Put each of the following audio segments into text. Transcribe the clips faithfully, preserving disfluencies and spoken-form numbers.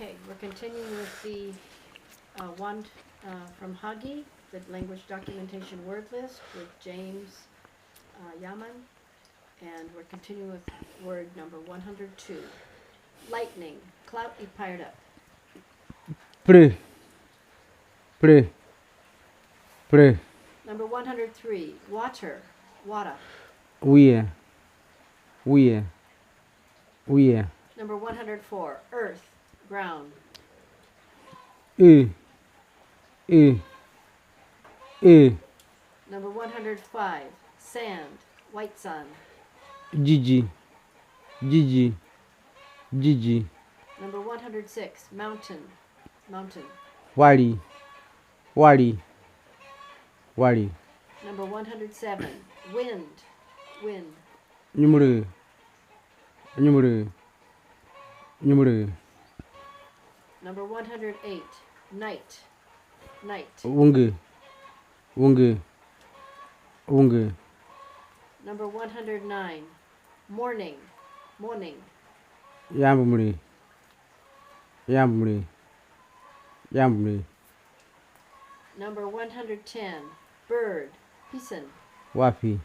Okay, we're continuing with the uh, one uh, from Hagi, the language documentation word list with James uh, Yaman, and we're continuing with word number one hundred two. Lightning, cloud ipaira. Pre. Pre. Pre. Number one hundred three, water, wara. Uie. Uie. Uie. Number one hundred four, earth, ground. E. E. E. Number one hundred five, sand, white sand. Jiji. Jiji. Jiji. Number one hundred six, mountain, mountain. Wari. Wari. Wari. Number one hundred seven, wind, wind. Nyumre. Nyumre. Nyumre. Number one hundred eight, night, night. Wunge. Wunge. Wunge. Number one hundred nine, morning, morning. Yambumre. Yambumre. Yambumre. Number one hundred ten, bird, pisan. Wapi.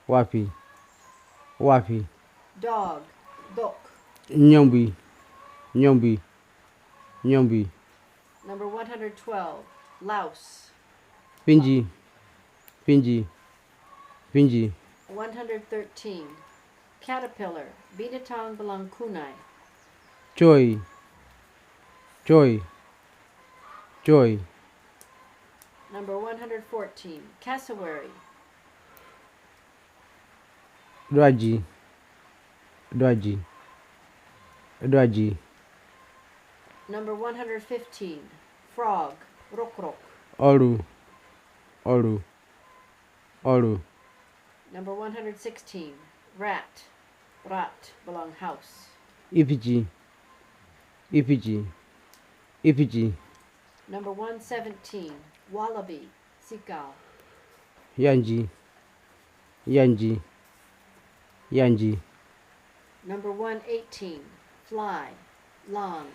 Wapi. Wapi. Dog, dok. Nyombi. Nyombi. Nyombi. Number one hundred twelve, louse. Pinji. Pinji. Pinji. One hundred thirteen, caterpillar, binatang balangkunai. Joy. Joy. Joy. Number one hundred fourteen, cassowary. Dwaji. Dwaji. Dwaji. Number one hundred fifteen, frog, rokrok. Oru. Oru. Oru. Number one hundred sixteen, rat, rat, belong house. Ipiji. Ipiji. Ipiji. Number one seventeen, wallaby, sikal. Yanji. Yanji. Yanji. Number one eighteen, fly, lang.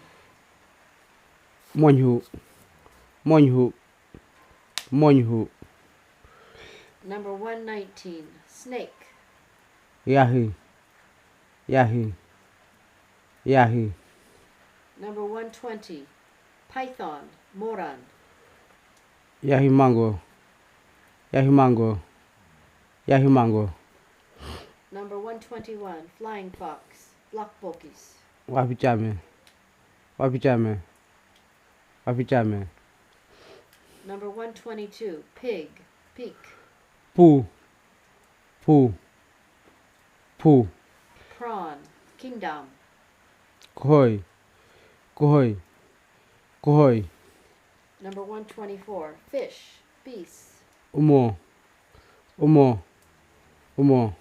Monhu. Monhu. Monhu. Number one nineteen, snake. Yahi. Yahi. Yahi. Number one twenty, python, moran. Yahi mango. Yahi mango. Yahi mango. Number one twenty-one, flying fox, black bokis. Wapi chame. Wapi chame. Wapi chame. Number one twenty-two, pig, pik. Pu. Pu. Pu. Prawn, kingdom. Kuhoi. Kuhoi. Kuhoi. Number one twenty-four, fish, peace. Umo. Umo. Umo.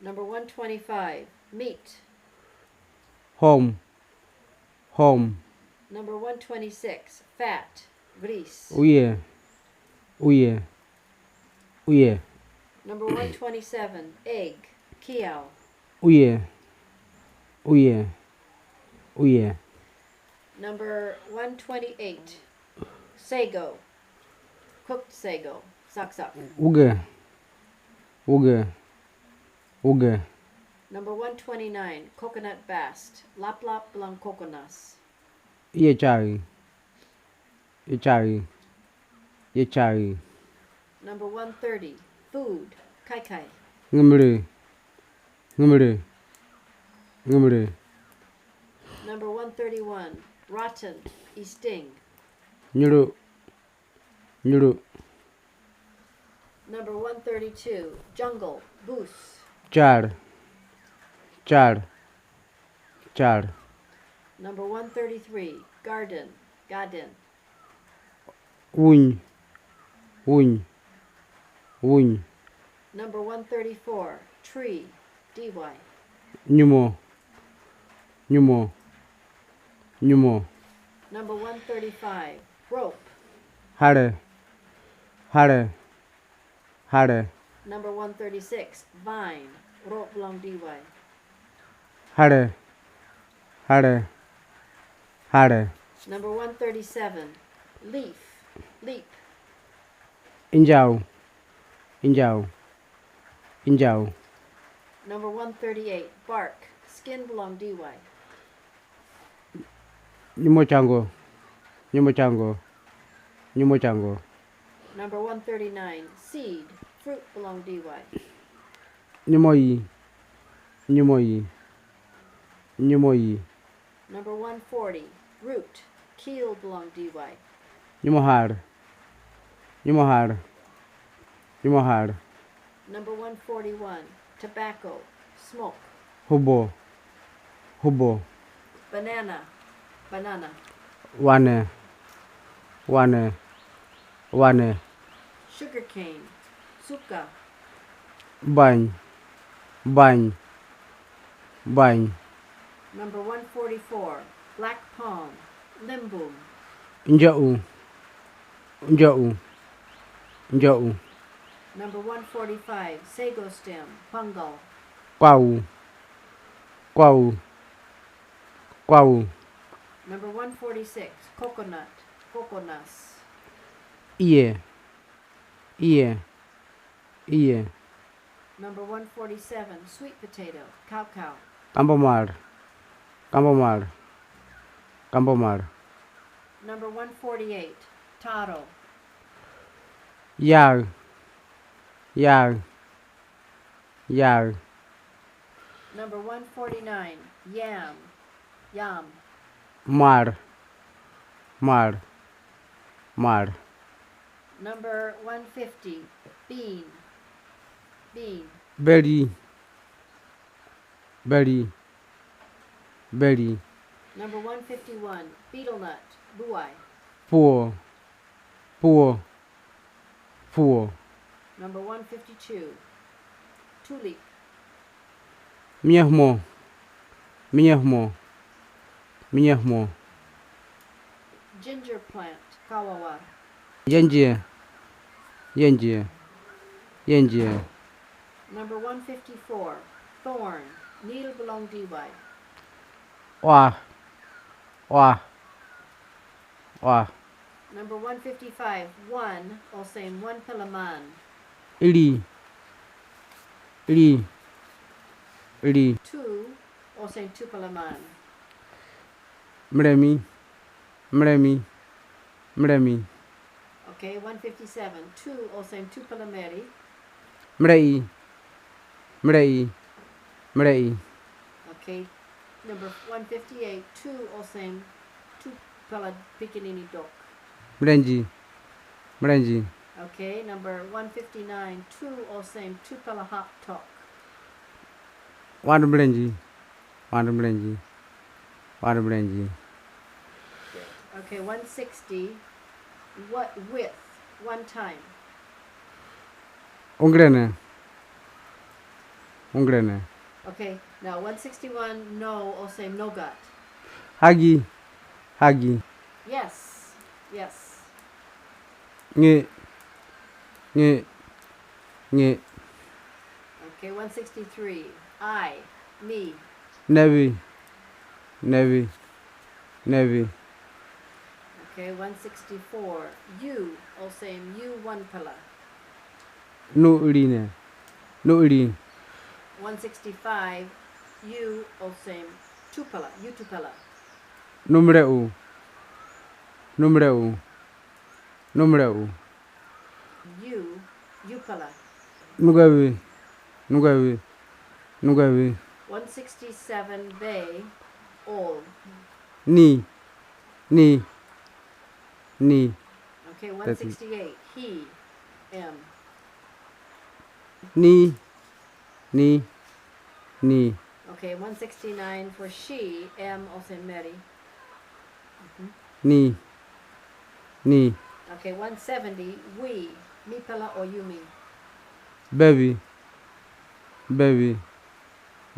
Number one twenty-five, meat. Home. Home. Number one twenty-six, fat, grease. Uye. Uye. Uye. Number one twenty-seven, egg, kiao. Uye. Uye. Uye. Number one twenty-eight, sago, cooked sago, saksak. Uge. Uge. Uge. Number one twenty-nine, coconut bast, laplap blang coconuts. Iye chari. Iye chari. Iye chari. Number one thirty, food, kaikai. Ngimri. Ngimri. Ngimri. Number one thirty-one, rotten, isting. Nyuru. Nyuru. Number one thirty-two, jungle, bus. Char. Char. Char. Number one thirty-three, garden, garden. Uny. Uny. Uny. Number one thirty-four, tree, diwai. Nyumo. Nyumo. Nyumo. Number one thirty-five, rope. Hare. Hare. Hare. Number one thirty-six, vine, rope long diwai. Hare. Hare. Hale. Number one thirty-seven. Leaf. Leap. Injau. Injau. Injau. Number one thirty-eight. Bark. Skin belong D Y. Nyumo chango. Nyumo chango. Nyumo chango. Number one thirty-nine. Seed. Fruit belong D Y. Nyumo yi. Nyumo yi. Nyumo yi. Number one forty. Root. Keel belong D Y. Nyumo hal. Nyumo hal. Nyumo hal. Number one forty-one. Tobacco. Smoke. Hubo. Hubo. Banana. Banana. Wane. Wane. Wane. Sugar cane. Suka. Bany. Bany. Bany. Number one forty-four. Black palm. Limbum. Njau. Njau. Njau. Number one forty-five. Sago stem. Pangal. Kwau. Kwau. Kwau. Number one forty-six. Coconut. Coconuts. Iye. Iye. Iye. Number one forty-seven. Sweet potato. Cow cow. Kambo mal. Kambo mal. Kambo mal. Number one forty-eight. Taro. Yag. Yag. Yag. Number one forty-nine. Yam. Yam. Mal. Mal. Mal. Number one fifty. Bean. Bean. Beli. Beli. Beli. Number one fifty-one. Betel nut. Buai. Puo. Puo. Puo. Number one fifty-two. Tulip. Minyehmo. Minyehmo. Minyehmo. Ginger plant. Kawawar. Yenjie. Yenjie. Yenjie. Number one fifty-four. Thorn. Needle belong D Y. Oa. Oa. Oa. Number one fifty-five. One. Osem one pelaman. Ili. Ili. Ili. Two. Osem two pelaman. Mlemi. Mlemi. Mlemi. Okay, one fifty-seven. Two. Osem two pelameri. Mlei. Mlei. Mlei. Okay. Number one fifty-eight. Two. Osem two pela pikinini dok. Mlenji. Mlenji. Okay. Number one fifty-nine. Two. Osem two pela hot talk. Wandu mlenji. Wandu mlenji. Wandu mlenji. Okay, one sixty. What with? One time. Unglene. Unglene. Okay, now one sixty-one. No. Osem nogat. Hagi. Hagi. Yes. Yes. Nge. Nge. Nge. Okay, one sixty-three. I. Me. Nevi. Nevi. Nevi. Okay, one sixty-four. You. Osem you one pela. Nu iline. Nu ili. One sixty-five. You. Osem two pela. You two pela. Numleu. Numleu. Numleu. You. You pela. Nugawi. Nugawi. Nugawi. One sixty-seven. Bay. All. Ni. Ni. Ni. Okay, one sixty-eight. He. M. Ni. Ni. Ni. Okay, one sixty-nine for she. M. Osem meri. Ni. Ni. Okay, one seventy. We. Mi pela or you me. Baby. Baby.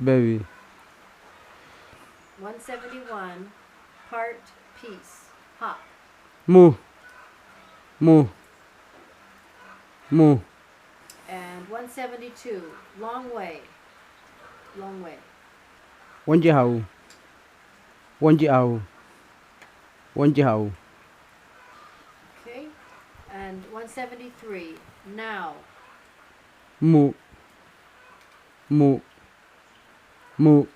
Baby. One seventy-one. Part piece. Hop. Mu. Mu. Mu. And one seventy-two. Long way. Long way. Wanji hau. Wanji hau. Won't you how? Okay. And one seventy-three. Now. Mu. Mu. Mu.